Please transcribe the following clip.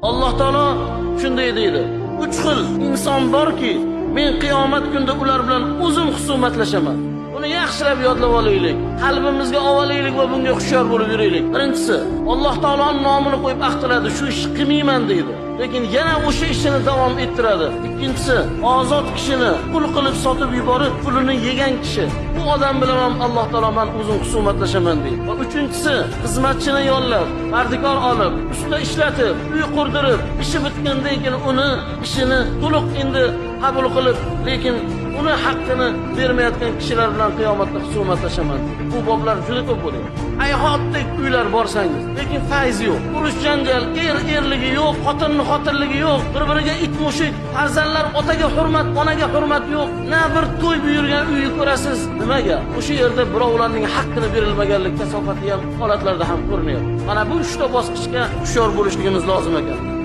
Alloh taolo shunday deydi: uch xil inson borki, men qiyomat kunida ular bilan o'zim husumatlashaman. Buni yaxshilab yodlab olaylik, qalbimizga olaylik va bunga hushyor bo'lib yuraylik. Birinchisi, Alloh taoloning nomini qo'yib ahd qiladi, shu ishni qilmayman deydi, lekin yana o'sha ishini davom ettiradi. Ikkinchisi, ozod kishini qul qilib sotib yuborib, pulini yegan kishi. Bu odam bilan ham Alloh taolo man o'zim husumatlashaman deydi. Va uchinchisi, xizmatchini yollab, mardikor olib, usta ishlatib, uy qurdirib, ishi bitgandan keyin uni ishini to'liq endi qabul qilib, lekin uni haqqini bermayotgan kishilar bilan qiyomatda husumatlashaman. Bu boblar juda ko'p bo'ladi. Hayotdek uylar borsangiz, lekin fayz yo'q. Urush janjal, er erligi yo'q, xotinni xotinligi yo'q, bir-biriga it mushuk, farzandlar otaga hurmat, onaga hurmat yo'q. Na bir to'y buyurgan uyni ko'rasiz. Nimaga? O'sha yerda birovlarning haqqini berilmaganlik kasofati ham holatlarda ham ko'rinyapti. Mana bu uchta bosqichga hushyor bo'lishligimiz lozim ekan.